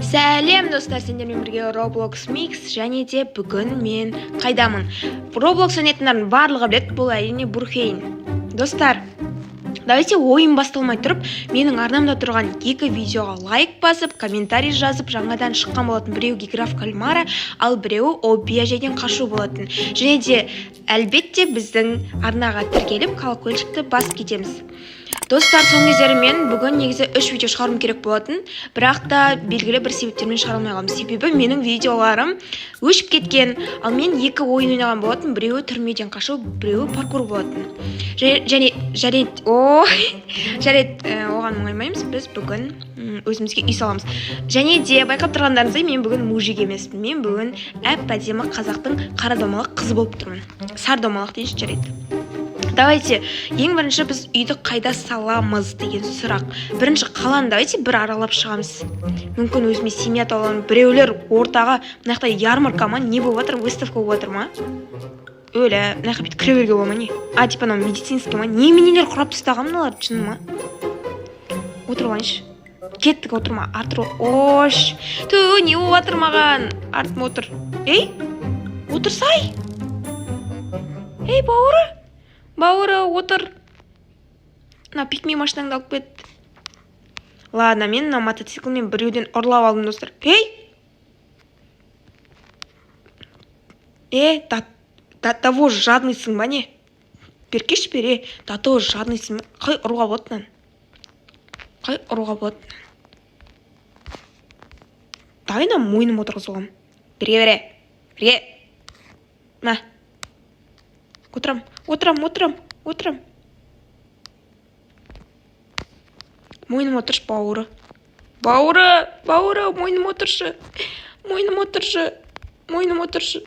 Сәлем, достар! Сендермен бірге Roblox Mix. Және де бүгін мен қайдамын? Roblox ойнайтындардың барлығы біледі, бұл, әрине, Брукхейвен. Достар, давайте ойын басталмай тұрып, менің арнамда тұрған екі видеоға лайк басып, комментарий жазып, жаңадан шыққан болатын. Біреуі «Игра в кальмара», ал біреуі «Обби әжейден қашу» болатын. Және де, әлбетте, біздің арнаға тіркеліп, колокольчикті басып кетеміз. Достар, соңғы кездері мен бүгін негізі үш видео шығаруым керек болатын, бірақ та белгілі бір себептермен шығара алмай қалдым, себебі менің видеоларым өшіп кеткен. Ал мен екі ойын ойнаған болатын: біреуі түрмеден қашу, біреуі паркур болатын. Және ой, жарайды, оған мұңаймаймыз. Біз бүгін өзімізге үй саламыз. Және де байқап тұрғандарыңыздай, мен бүгін мужик емеспін, мен бүгін әп әдемі қазақтың қара домалақ қызы болып тұрмын, сары домалақ дейінші. Жарайды, давайте ең бірінші біз үйді қайда саламыз деген сұрақ. Бірінші қаланы давайте бір аралап шығамыз, мүмкін, өзіме семья таба аламын. Біреулер ортаға, мына жақта ярмарка ма, не болып жатыр, выставка болып жатыр ма? Өлә, мына жаққа бүйтіп кіре беруге бола ма, не? А, типа анау медицинский ма, неменелер құрап тастаған мыналар, шыны ма? Отырып алайыншы. Кеттік, отырма, Артур. Ош, ту, не болып жатыр маған? Артым, отыр. Ей, отырсай, ей, бауыры, бауыры, отыр. Мына пикми машинаңды алып кет. Ладно, мен мына мотоциклмен біреуден ұрлап алдым, достар. Ей, е, до того жадныйсың ба, не? Беркеші, бер. Е, до того жадныйсың ба? Қалай ұруға болады мынаны? Қалай ұруға болады мынаны? Давай, мына мойныма отырғызып аламын. Берге, бере, берге, мә. Отырам, отырам, отырам, отырам. Мойныма отыршы, бауыры, бауыры, бауыры, мойныма отыршы, мойныма отыршы, мойныма отыршы.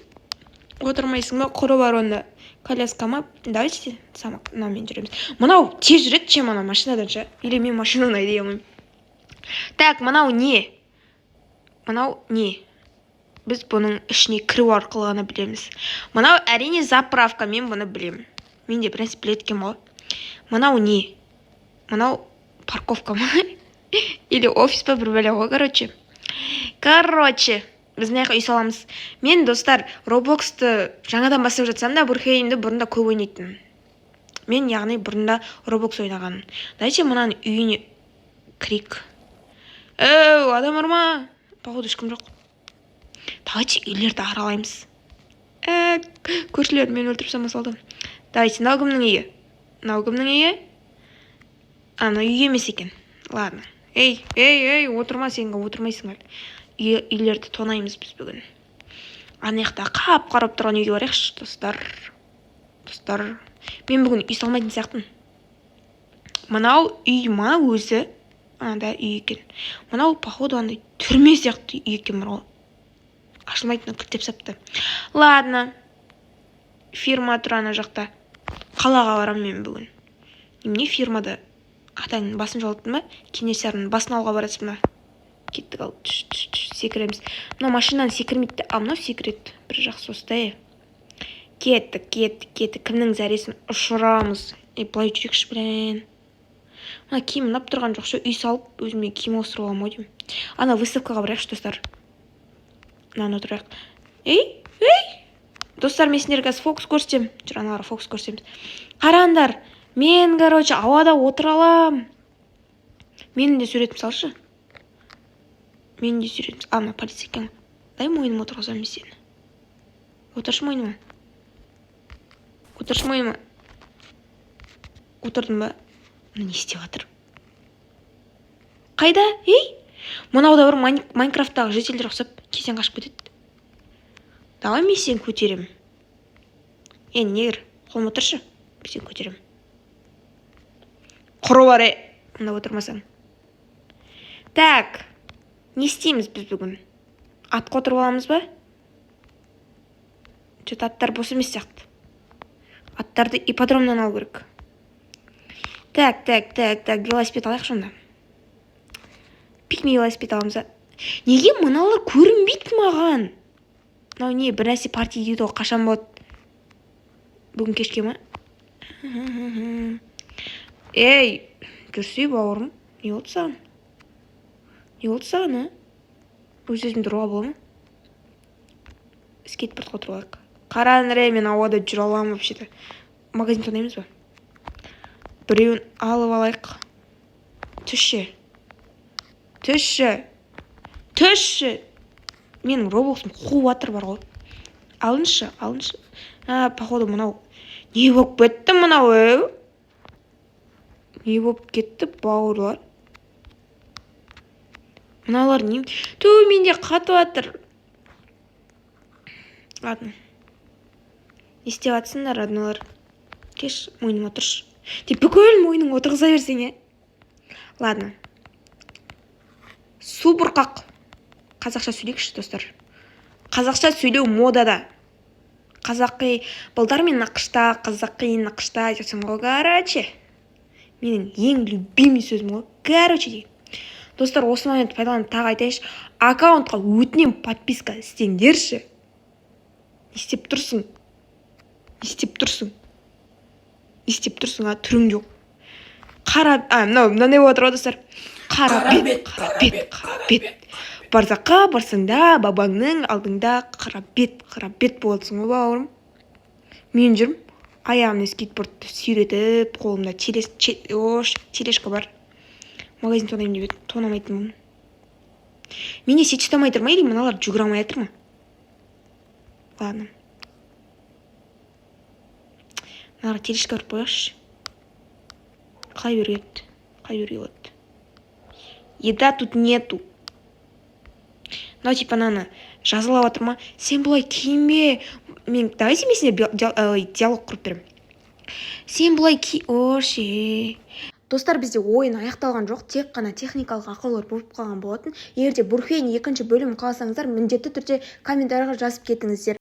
Отырмайсың ба? Құры бар онда. Коляска ма? Давайте сам мынаумен жүреміз. Мынау тез жүреді, чем ана машинадан ше. Или мен машинаны айдай алмаймын. Так, мынау не? Мынау не? Біз бұның ішіне кіру арқылы ғана білеміз. Мынау, әрине, заправка, мен бұны білемін. Мен де бір нәрсе біледі екенмін ғой. Мынау не? Мынау парковка ма или офис па, бір бәле ғой. Короче, біз мына жаққа үй саламыз. Мен, достар, Роблоксты жаңадан бастап жатсам да, Брукхейвенді бұрында көп ойнайтынмын мен, яғни бұрында Роблокс ойнағанмын. Давайте мынаның үйіне кірейік. Оу, адам бар ма? Походу, ешкім жоқ. Давайте үйлерді аралаймыз. Көршілер мені өлтіріп тастамаса болды. Давайте, мынау кімнің үйі? Мынау кімнің үйі? А, мынау үй емес екен. Ладно. Ей, ей, ей, отырма, сен отырмайсың әлі. Үйлерді тонаймыз біз бүгін. Ана жақта қап қара болып тұрған үйге барайықшы, достар. Достар, мен бүгін үй салмайтын сияқтымын. Мынау үй ма өзі? Анда үй екен. Мынау, походу, андай түрме сияқты үй екен бар ғой, ашылмайтын, кілттеп тастапты. Ладно, фирма тұр ана жақта. Қалаға барамын мен бүгін. Немене, фирмада атаңның басын жоғалттың ба? Кенесарының басын алуға барасың ба? Кеттік, ал, түш, түш, түш, секіреміз. Мынау машинаны секірмейді, ал мынау секіреді. Бір жақсы осы да. Е, кеттік, кеттік, кеттік. Кімнің зәресін ұшырамыз? Е, былай жүрейікші. Блин, мына киім ұнап тұрған жоқ ше. Үй салып, өзіме киім ауыстырып аламын ғой деймін. Ана выставкаға барайықшы, достар. Мынаны отырайық. Ей, ей, достар, мен сендерге қазір фокус көрсетемін. Жүр, аналарға фокус көрсетеміз. Қараңдар, мен, короче, ауада отыра аламын. Менің де суретімді салшы, менің де суретім. А, мына полиция екен ғой. Дай, мойныма отырғызамын мен сені. Отыршы мойныма, отыршы мойныма. Отырдың ба? Мына не істеп жатыр? Қайда? Ей, мынау да бір Майнкрафттағы жительдер ұқсап кезден қашып кетеді. Давай, мен сені көтеремін. Е, негр, қолыма отыршы, мен сені көтеремін. Құры бар, е, мында отырмасаң. Так, не істейміз біз бүгін? Атқа отырып аламыз ба? Че то аттар бос емес сияқты. Аттарды ипподромнан алу керек. Так, так, так, так, велосипед алайықшы онда. Пикми велосипед аламыз ба? Неге мыналар көрінбейді маған? Мынау не, бір нәрсе party дейді ғой, қашан болады? Бүгін кешке ма? Ей, жүрсей, бауырым, не болды саған? Не болды саған, а? Өз өзімді ұруға бола ма? Скейтбордқа отырып алайық. Қараңдар, ей, мен ауада жүре аламын вообще то. Магазин тонаймыз ба? Біреуін алып алайық. Түсші, түсші, түсші! Менің Роблоксым қуып жатыр бар ғой. Алыңызшы, алыңызшы. А, походу, мынау не болып кетті? Мынау, еу, не болып кетті, бауырлар? Мыналар не? Ту, менде қатып жатыр. Ладно, не істеп жатсыңдар, роднойлар? Кеш, мойныма тұршы деп, бүкіл мойның отырғыза берсең, иә. Ладно, су бұрқақ. Қазақша сөйлейікші, достар. Қазақша сөйлеу модада. Қазақи балдармен нақышта, қазақи нақышта айтасың ғой. Короче, менің ең любимый сөзім ғой «короче» деген. Достар, осы моментті пайдаланып, тағы айтайыншы: аккаунтқа, өтінемін, подписка істеңдерші. Не істеп тұрсың? Не істеп тұрсың? Не істеп тұрсың? А, түрің жоқ. Қара, а мынау мынандай болып жатыр ғой, достар. Қара бет, қара бет, қара бет. Барзаққа барсаң да, бабаңның алдында қара бет, қара бет боласың ғой, бауырым. Мен жүрмін аяғыммен скейтбордты сүйретіп, қолымда ош, тележка бар. Магазин тонаймын деп едім, тонамайтынмын. Менде сеть ұстамай тұр ма или мыналар жүгіре алмай жатыр ма? Ладно, мыналарға тележка беріп қояйықшы. Қалай беруге еді? Қалай беруге болады? Еда тут нету. Мынау типа мынаны жазалап жатыр ма? Сен бұлай киінбе. Мен, давайте, мен сендерге диалог құрып беремін. Сен бұлай ки оше. Достар, бізде ойын аяқталған жоқ, тек қана техникалық ақаулар болып қалған болатын. Егер де Брукхейвен екінші бөлімін қаласаңыздар, міндетті түрде комментарийға жазып кетіңіздер.